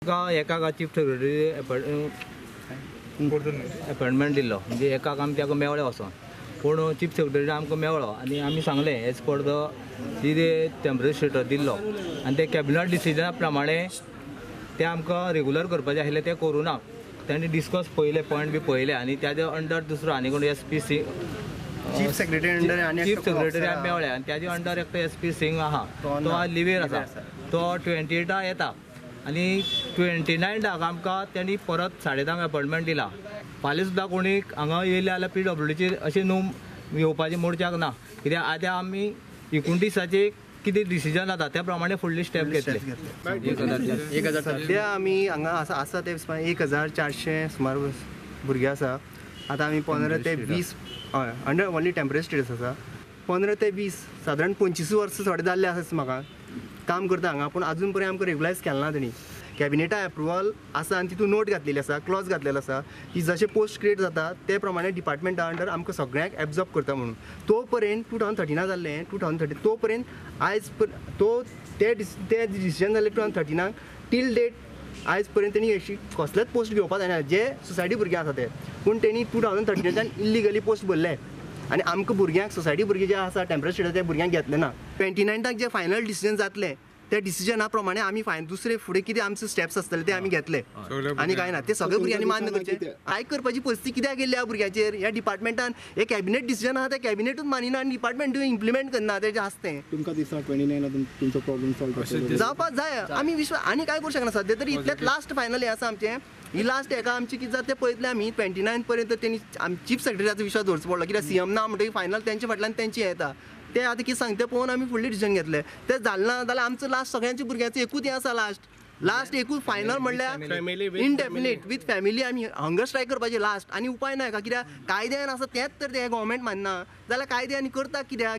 एका chief secretary appointment दिल्लो, म्हणजे एकाक आमी ताका मेवळे वचोन, पूण चीफ सेक्रेटरी आमकां मेवळो आनी आमी सांगलें एज पर the कितें टेंपररी स्टेटस दिल्लो आनी ते कॅबिनेट डिसिजना प्रमाणे ते आमकां रेगुलर करपाचें आशिल्लें तें करूं ना. तांणी डिस्कस पळयले, पॉयंट बी पळयले आनी ताजे अंडर दुसरो आनी कोण S P Singh chief secretary under chief secretary आमी मेवळे आनी ताजे अंडर एकटो एस पी सिंग आहा, तो आज लिवेर आसा, तो 28 येता आनी 29 आमकां तांणी परत 10:30 अपॉयंटमेंट दिला. फाल्यां सुद्दां कोणी हांगा येयले जाल्यार पी डब्ल्यू डीचेर अशें न्हू येवपाचें मोर्चाक ना, कित्याक आतां आमी 29 कितें डिसिजन जाता त्या प्रमाणे फुडली स्टेप घेतले. सद्या आमी हांगा आसा आसा ते 1400 सुमार भुरगे आसा. आतां आमी 15 ते 20 हय अंडर ओन्ली टेंपररी स्टेटस आसा. 15 ते 20 सादारण 25 वर्सां थोडे जाल्ले आसा म्हाका काम करता हांगा, पूण अजून पर्यंत आमकां रेगुलायज केलें ना तेणी. कॅबिनेटा एप्रुवल आसा आनी तितून नोट घातलेली आसा, क्लॉज घातलेलो आसा की जशें पोस्ट क्रिएट जाता ते प्रमाणे डिपार्टमेंटा अंडर आमकां सगळ्यांक एब्जॉर्ब करता म्हणून. तो पर्यंत 2013 जाल्लें, 2013 तो पर्यंत आयज तो ते डिसिजन जालें 2013 टील डेट आयज पर्यंत तेणी अशी कसलेच पोस्ट घेवपाक जायना जे सोसायटी भुरगे आसा ते, पूण तेणी 2013च्यान इल्लिगली पोस्ट भरले आनी आमकां भुरग्यांक सोसायटी भुरगे जे आसा टेंपररी स्टेटस ते भुरग्यांक घेतले ना. 29 जे फायनल डिसिजन जातलें त्या डिसिजना प्रमाणे आमी फायन दुसरे फुडें कितें आमचे स्टेप्स आसतले ते आमी घेतले आनी कांय ना. ते सगळे भुरग्यांनी मान्य करचें. आयक करपाची परिस्थिती कित्याक गेल्ली ह्या भुरग्यांचेर? ह्या डिपार्टमेंटान हे कॅबिनेट डिसिजन आहा ते कॅबिनेटूच मानिना आनी डिपार्टमेंटूय इम्प्लिमेंट करना तेजें आसा तें. तुमकां दिसता 29 तुमचो प्रॉब्लम सॉल्व जावपाक जाय. आमी विश्वास आनी कांय करूं शकना सद्या तरी, इतलेंच लास्ट फायनल हें आसा आमचें. ही लास्ट हेका आमची कितें जाता तें पळयतलें आमी. 29 पर्यंत तेणी चीफ सेक्रेटरीचो विश्वास दवरचो पडलो, कित्याक सी एम ना म्हणटकीर फायनल तेंच्या फाटल्यान तेंची येता ते आतां कितें सांगता पळोवन आमी फुडली डिसिजन घेतले. तें जालें ना जाल्यार आमचो लास्ट सगळ्यांच्या भुरग्यांचो एकूच हें आसा लास्ट लास्ट एकूच फायनल म्हणल्यार इनडेफिनेट विथ फॅमिली आमी हंगर स्ट्रायक करपाचें लास्ट आनी उपाय ना हेका, कित्याक कायद्यान आसा तेंच तर तें गव्हर्मेंट मानना जाल्यार कायद्यान करता कित्याक?